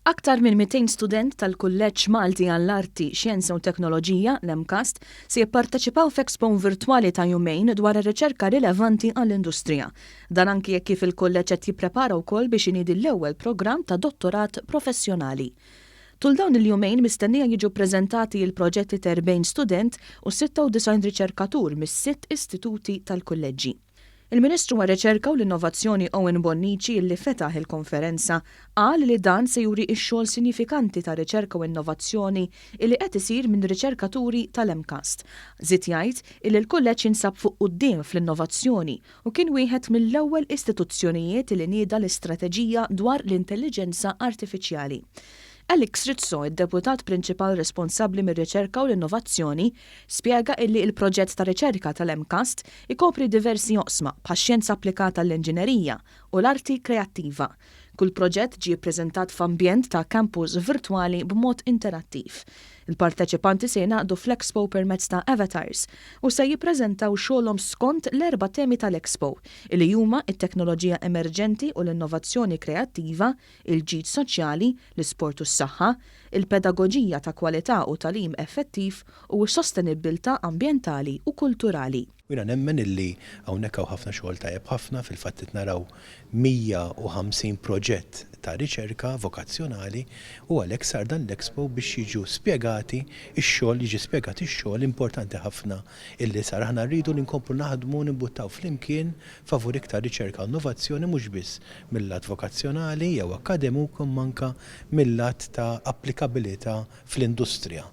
Aktar minn 200 student tal-Kulleġġ Malti għall-Arti, Xjenza u Teknoloġija, l-MCAST, se jipparteċipaw f'expo virtwali ta' jumejn dwar ir-riċerka rilevanti għall-industrija. Dan anki jekk kif il-kulleġġ qed jipprepara wkoll biex iniedi l-ewwel programm ta' dottorat professjonali. Tul dawn il-jumejn mistennija jiġu ppreżentati l-proġetti ta' 40 student u 96 riċerkatur mis-sitt istituti tal-kulleġġi. Il-Ministru għar-Riċerka u l-Innovazzjoni Owen Bonnici li fetaħ il-konferenza qal li dan se juri x-xogħol sinjifikanti ta' riċerka u innovazzjoni illi qed isir minn riċerkaturi tal-MCAST. Żied jgħid illi l-kulleġġ jinsab fuq quddiem fl-innovazzjoni u kien wieħed mill-ewwel istituzzjonijiet li nieda l-istrateġija dwar l-intelliġenza artifiċjali. Alex Rizzo, id-Deputat Prinċipal responsabbli mir-Riċerka u l-Innovazzjoni, spjega illi il-proġett ta' riċerka tal-MCAST ikopri diversi oqsma bħax-xjenza applikata l-inġinerija u l-arti kreattiva. Kull proġett ġie ppreżentat f'ambjent ta' campus virtwali b'mod interattiv. Il-parteċipanti se jingħaqdu fl-Expo permezz ta' avatars u se jippreżentaw xogħolhom skont l-erba' temi tal-Expo, li huma t-teknoloġija emerġenti u l-innovazzjoni kreattiva, il-ġid soċjali, l-isport u s-saħħa, il-pedagoġija ta' kwalità u tagħlim effettiv u s-sostenibbiltà ambjentali u kulturali. U jiena nemmen illi hawnhekk hawn ħafna xogħol tajjeb ħafna, fil-fatt qed naraw 150 proġett ta' riċerka vokazzjonali u għalhekk sar dan l-expo biex jiġu spjegati x-xogħol, jiġi spjegat ix-xogħol importanti ħafna illi sar. Aħna rridu li nkomplu naħdmu u nimbuttaw flimkien favur iktar riċerka u innovazzjoni mhux biss mil-lat vokazzjonali jew akkademiku imma anke mil-lat ta' applikabilità fl-industrija.